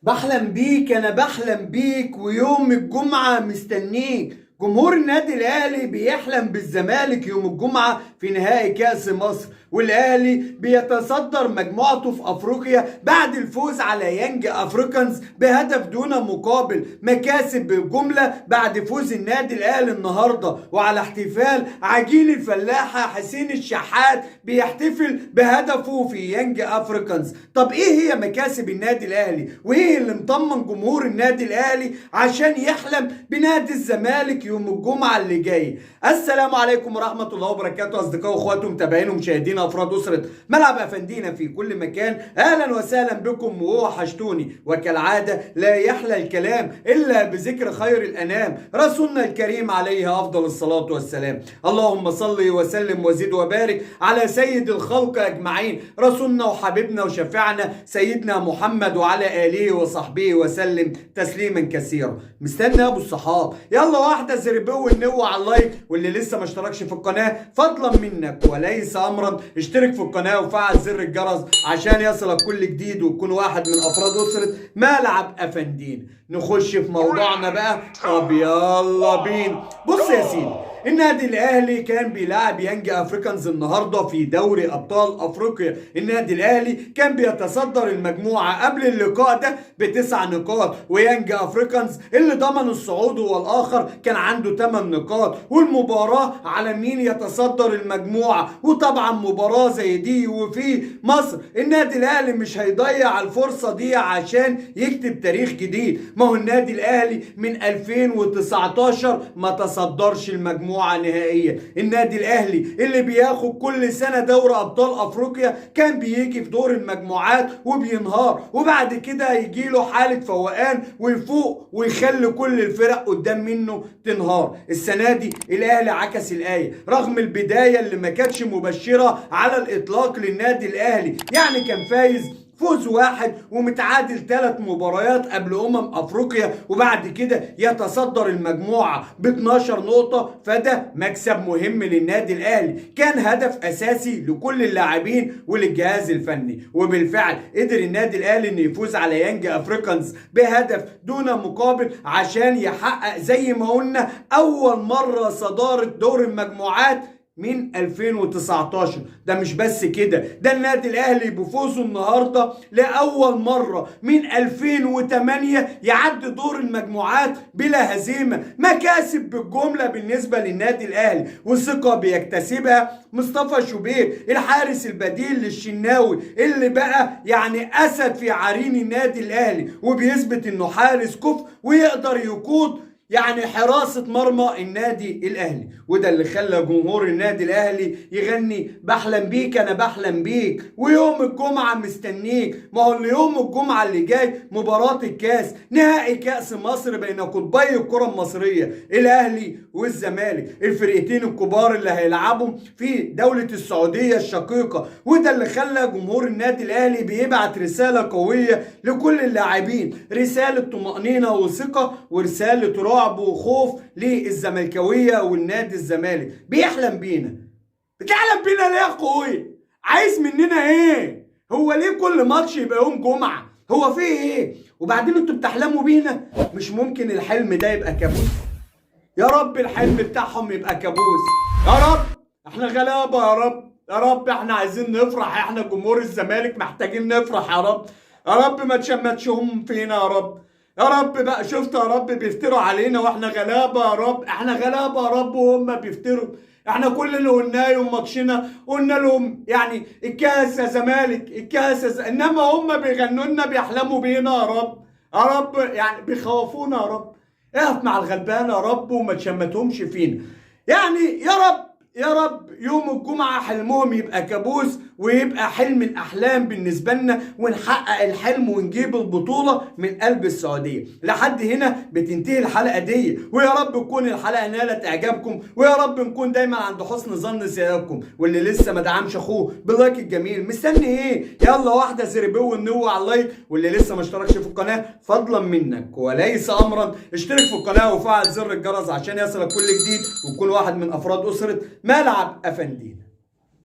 بحلم بيك، انا بحلم بيك ويوم الجمعة مستنيك. جمهور النادي الاهلي بيحلم بالزمالك يوم الجمعة في نهائي كأس مصر، والاهلي بيتصدر مجموعته في افريقيا بعد الفوز على يانج افريكانز بهدف دون مقابل. مكاسب بالجملة بعد فوز النادي الاهلي النهاردة، وعلى احتفال عجين الفلاحة حسين الشحات بيحتفل بهدفه في يانج افريكانز. طب ايه هي مكاسب النادي الاهلي؟ وايه اللي مطمن جمهور النادي الاهلي عشان يحلم بنادي الزمالك يوم الجمعة اللي جاي؟ السلام عليكم ورحمة الله وبركاته اصدقائي واخواتي ومتابعين ومشاهدين افراد اسره ملعب افندينا في كل مكان، اهلا وسهلا بكم ووحشتوني. وكالعادة لا يحلى الكلام الا بذكر خير الانام رسولنا الكريم عليه افضل الصلاة والسلام. اللهم صل وسلم وزد وبارك على سيد الخلق اجمعين، رسولنا وحبيبنا وشفيعنا سيدنا محمد وعلى اله وصحبه وسلم تسليما كثيرا. مستني ابو الصحاب، يلا واحدة زربو النو على ال like، واللي لسه ما اشتركش في القناة فضلا منك وليس امرا اشترك في القناة وفعل زر الجرس عشان يصلك كل جديد وتكون واحد من افراد اسره ملعب افندين. نخش في موضوعنا بقى، طب يلا بينا. بص يا سيدي، النادي الاهلي كان بيلاعب يانج افريكانز النهارده في دوري ابطال افريقيا. النادي الاهلي كان بيتصدر المجموعة قبل اللقاء ده ب9 نقاط، ويانج افريكانز اللي ضمن الصعود هو الاخر كان عنده 8 نقاط، والمباراة على مين يتصدر المجموعة. وطبعا مباراة زي دي وفي مصر النادي الاهلي مش هيضيع الفرصة دي عشان يكتب تاريخ جديد. ما هو النادي الاهلي من 2019 ما تصدرش المجموعة نهائيا. النادي الاهلي اللي بياخد كل سنة دوري ابطال افريقيا كان بيجي في دور المجموعات وبينهار، وبعد كده يجي له حاله فوقان ويفوق ويخلي كل الفرق قدام منه تنهار. السنة دي الاهلي عكس الايه، رغم البداية اللي ما كانتش مبشرة على الاطلاق للنادي الاهلي، يعني كان فايز فوز واحد ومتعادل 3 مباريات قبل افريقيا، وبعد كده يتصدر المجموعة ب 12 نقطة، فده مكسب مهم للنادي الاهلي، كان هدف اساسي لكل اللاعبين وللجهاز الفني. وبالفعل قدر النادي الاهلي انه يفوز على يانج افريكانز بهدف دون مقابل عشان يحقق زي ما قلنا اول مرة صدارة دور المجموعات من 2019. ده مش بس كده، ده النادي الاهلي بفوزه النهارده لاول مرة من 2008 يعدي دور المجموعات بلا هزيمة. مكاسب بالجملة بالنسبة للنادي الاهلي، وثقه بيكتسبها مصطفى شوبير الحارس البديل للشناوي اللي بقى يعني اسد في عرين النادي الاهلي، وبيثبت انه حارس كفء ويقدر يقود يعني حراسة مرمى النادي الأهلي. وده اللي خلى جمهور النادي الأهلي يغني بحلم بيك أنا بحلم بيك ويوم الجمعة مستنيك. ما هو اليوم الجمعة اللي جاي مباراة الكاس، نهائي كأس مصر بين قطبي الكرة المصرية الأهلي والزمالك، الفرقتين الكبار اللي هيلعبوا في دولة السعودية الشقيقة. وده اللي خلى جمهور النادي الأهلي بيبعت رسالة قوية لكل اللاعبين، رسالة طمأنينة وثقة ورسالة رعب وخوف للزملكاويه والنادي الزمالك. بيحلم بينا، بتحلم بينا ليه يا اخويا؟ عايز مننا ايه؟ هو ليه كل ماتش يبقى يوم جمعه؟ هو في ايه؟ وبعدين انتوا بتحلموا بينا، مش ممكن الحلم ده يبقى كابوس. يا رب الحلم بتاعهم يبقى كابوس يا رب، احنا غلابة يا رب، يا رب احنا عايزين نفرح، احنا جمهور الزمالك محتاجين نفرح يا رب، يا رب ما تشمتشهم فينا يا رب، يا رب بقى. شفت يا رب بيفتروا علينا واحنا غلابة يا رب، احنا غلابة يا رب وهم بيفتروا. احنا كل اللي قلناه يوم ماتشنا قلنا لهم يعني الكاس يا زمالك، الكاس يا انما هم بيغنوا لنا بيحلموا بينا يا رب، يا رب يعني بيخوفونا يا رب. اقف مع الغلبان يا رب وما تشمتهمش فينا. يعني يا رب يا رب يوم الجمعة حلمهم يبقى كابوس ويبقى حلم الأحلام بالنسبة لنا، ونحقق الحلم ونجيب البطولة من قلب السعودية. لحد هنا بتنتهي الحلقة دي، ويا رب تكون الحلقة نالت إعجابكم، ويا رب نكون دايما عند حسن ظن سيادكم. واللي لسه ما دعمش أخوه بال like الجميل مستني إيه؟ يلا واحدة زربو والنو على ال like. واللي لسه ما اشتركش في القناة فضلا منك وليس أمرا اشترك في القناة وفعل زر الجرس عشان يصلك كل جديد وتكون واحد من أفراد أسرة ملعب أفندينا.